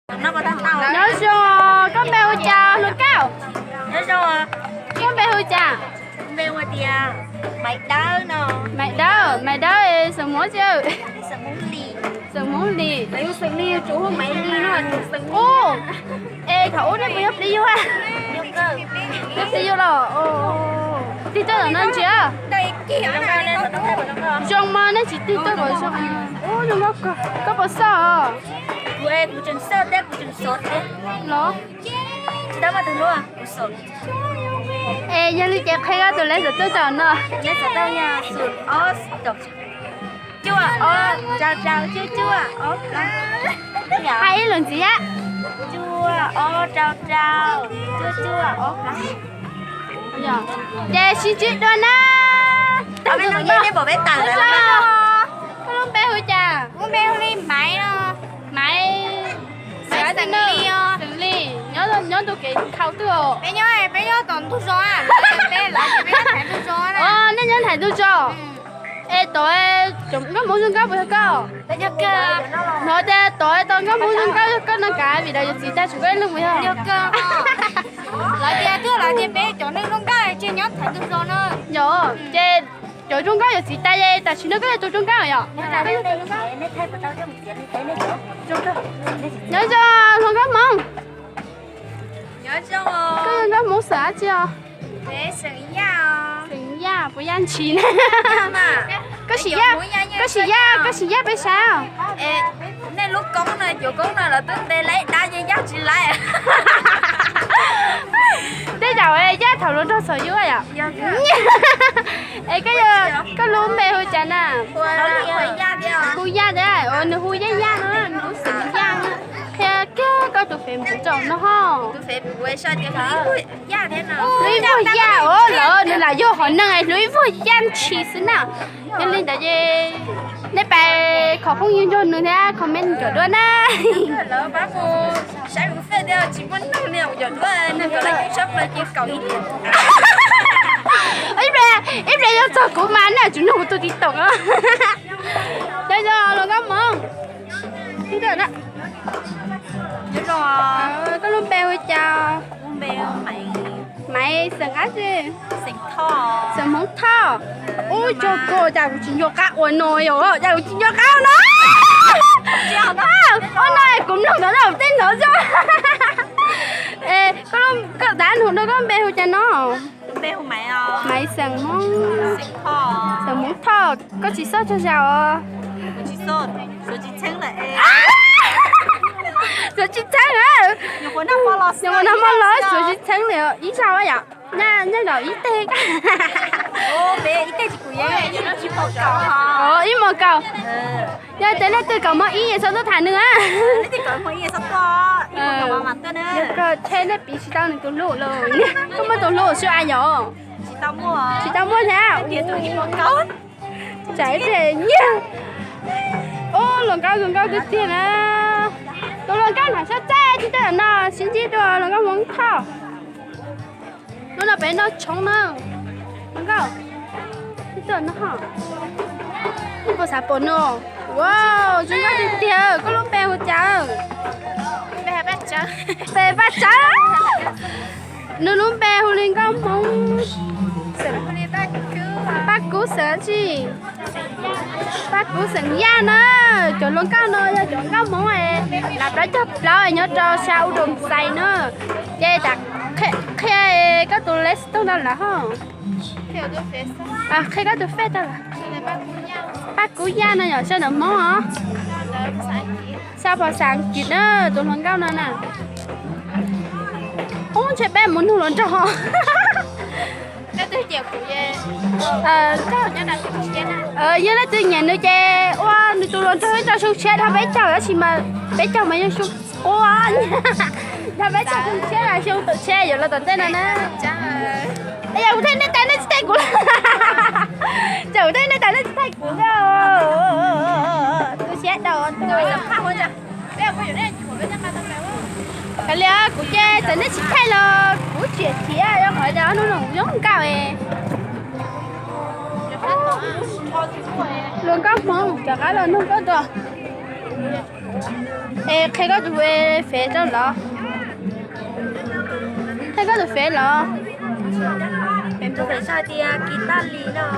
Nyob zoo, koj npe hu cas hluas nkauj? Koj npe hu cas? Maiv Dawb, Maiv Dawb, xeem Hmoob tsi? Xeem Hmoob Lis. Ub, es thaum ub nej puas yog plig yug? Yog plig yug los tig tawm no ntsia. Zoo mas nej tsis tig tawm los zoo. Ub, zoo nkauj kawg. Koj puas xauj os? Los, es yog li ces qhia koj tus lej xov tooj tau no. Hais ib lus ntxiv. Ces sib ntsib dua na. Koj lub npe hu cas? Maiv, xeem Lis, nyob ntu kev khau twg? Peb nyob tom ntug zos. Nej nyob thaiv ntug zos. Es tod cov nkauj Hmoob zoo nkauj puas yog koj? Hnov tias tod tau nkauj Hmoob zoo nkauj yog koj no kav vim daws yuav txiv tag tsis koj ib leeg puas yog? Lawv tias tuaj lawv tias peb cov neeg zoo nkauj ces nyob thaiv ntug zos no. Yog, ces cov zoo nkauj yuav txiv tag es tam sim no koj yog tus zoo nkauj yom? Nyob zoo hluas nkauj Hmoob. Koj yog nkauj Hmoob xeem dab tsi os? Xeem Yaj, puas yaj ntshis na? Koj sim yaj, koj sim yaj peb saib os. Nej lub koob no, cov koob no lawv twb ntes laib dab, yaj tsis laib. Tej zaum yaj thaum hluas nraug txom yuav yom. Es koj lub npe hu cas na? Hu Yaj thiab, nws hu Yaj Yaj no, nws hu xeem Yaj no. Qhia kiag koj tus Facebook rau no ho. Hlub ib vuag Yaj, lawv nws lam yog hom neeg hlub ib vuag Yaj ntshis xwb na. Yog li ntawd ces nej pab kho phooj ywg nrog nws thiab comment cov duab na. Ib pliag yog txog kuv mas nej tsum nug kuv tus TikTok. Nyob zoo hluas nkauj Hmoob. Koj lub npe hu cas? Maiv, xeem dab tsi? Xeem Hmoob Thoj. Ub, tsaug kawg cas kuv tsis nco qab ua no yom, cas kuv tsis nco qab ua no. Ua no kuv mloog ntawm no tej ntawd xwb. Koj, koj tab nug rau koj npe hu cas no? Maiv xeem Hmoob, xeem Hmoob Thoj, koj tsis xauj tsaug zog os. Suav tsis txheeb, nyuam qhuav nag hmo los suav tsis txheeb li ib zaug yom, nyob zaum ib teg. Ib mos kaum. Yog tias leej twg kaum mos ib es txhob tuaj tham nws. Koj tshe nej piv tsis tau nws tus hlub lawm, koj muaj tus hlub sua yom. Tsis tau muaj thiab. Tsam ib pliag nyiag. Ub, hluas nkauj zoo nkauj tiag tiag na. Tus hluas nkauj hnav sab txaij tib teb no sib ntsib dua hluas nkauj Hmoob Thoj. Hnub no peb noj tshoob na. Hluas nkauj, nej puas xav pom nws? Wow, zoo nkauj tiag tiag, koj lub npe hu cas? Npe Paj Tsawb. Nws lub npe hu li nkauj Hmoob. Paj Kub xeem dab tsi? Paj Kub xeem Yaj na. Cov hluas nkauj no yog cov nkauj Hmoob es lav plaub caug plaub nyob rau xya U Doo Xais na. Ces tas qhia koj tus lej xov tooj rau lawv ho. Qhia koj tus fej rau lawv. Paj Kub Yaj no yog sau ntawv Hmoob os. Sau phas xas Askiv na, tus hluas nkauj no na. Ub, ntshe peb mus nug hluas nraug. Yog leej twg nyiam nws ces ua nws tus hluas nraug ib txoj xyoo tshiab dhau peb caug, tab sis mas peb caug mas yeej xyoo qua. Dhau peb caug xyoo tshiab mas xyoo tawm tshiab yuav los tom ntej no na. Yog kuv theej nej tas nej tsis theej kuv. Yog kuv theej nej tas nej tsis theej kuv. Tu siab rau tu. Kav liam, kuv ces txawm nej tsis theej los kuv tseem txiav, rau qhov tias ob hnub no kuv zoo nkauj. Hluas nkauj Hmoob rov qab los nug koj dua. Es qhia koj tus fev rau lawv. Qhia koj tus fev los.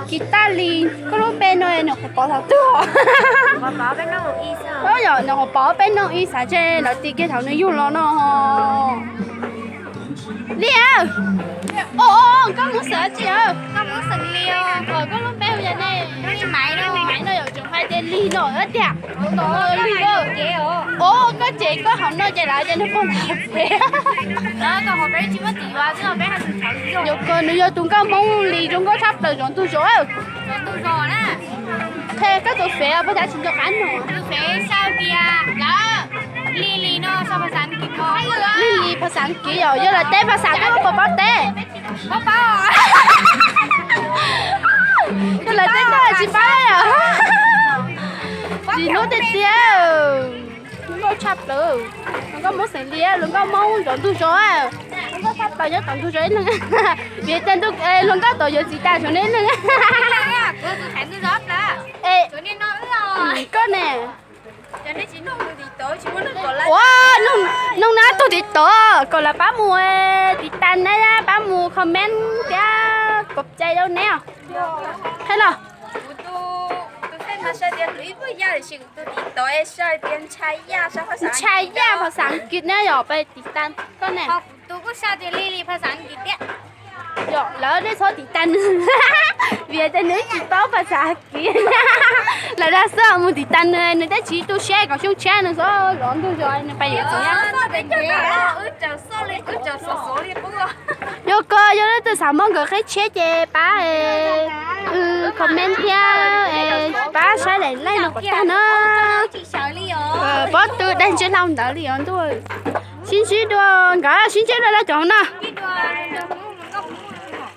Kis Taj Lis, koj lub npe no nws qhuav pom thaum twg os? Yog nws qhuav pom peb noj ib xav tseg lawv ti kiag thaum nws yug los no. Li a, o, koj Hmoob xeem tsi a? Koj lub npe hu li ne? Maiv no yog tseem hais tias Lis no tiag. O, koj ces koj hauv no ces lawv ces nws pog ntawd pem. Yuav kawg nws yog tus nkauj Hmoob Lis zoo nkauj tshaj plaws zov ntug zos. Qhia koj tus fev pab xav tsis nco qab no. Li Lis phas xas Askiv yom, yog lawv teb phas xas koj puas paub teb? Yog lawv teb koj tsis paub yom. Tsis hnub tiag tiag. Nkauj tshaj plaws. Hluas nkauj Hmoob xeem Lis, hluas nkauj Hmoob zov ntug zos. Hluas nkauj tshaj plaws nyob tom ntug zos ib leeg. Vim tias ntu hluas nkauj tom yuav txiv tas saum nej ib leeg. Es koj ne? Ua, nug na tug tiv tov kom lawv pab mus tiv tas na, pab mus comment thiab kov cai rau neb os. Qhia los. Ntshai yaj phas xas Askiv na yom, pab tiv tas koj ne. Yog lawv nej txhob tiv tas nws, vim tias nws tsis paub phas xas Askiv. Lawv dag xwb mus tiv tas nws, nws twb tsis tu siab kom xyoo tshiab nws txhob zov ntug zos nws pais yuav txiv. Yog koj yog leej twg xav muab nkawd qheb tshiab ces pab comment thiab pab saib daim like no kom tag na. Pob tw daig ntsej hlau ntawd li os ntuj. Sib ntsib dua nkawd, sib ntsib dua lawv cov no.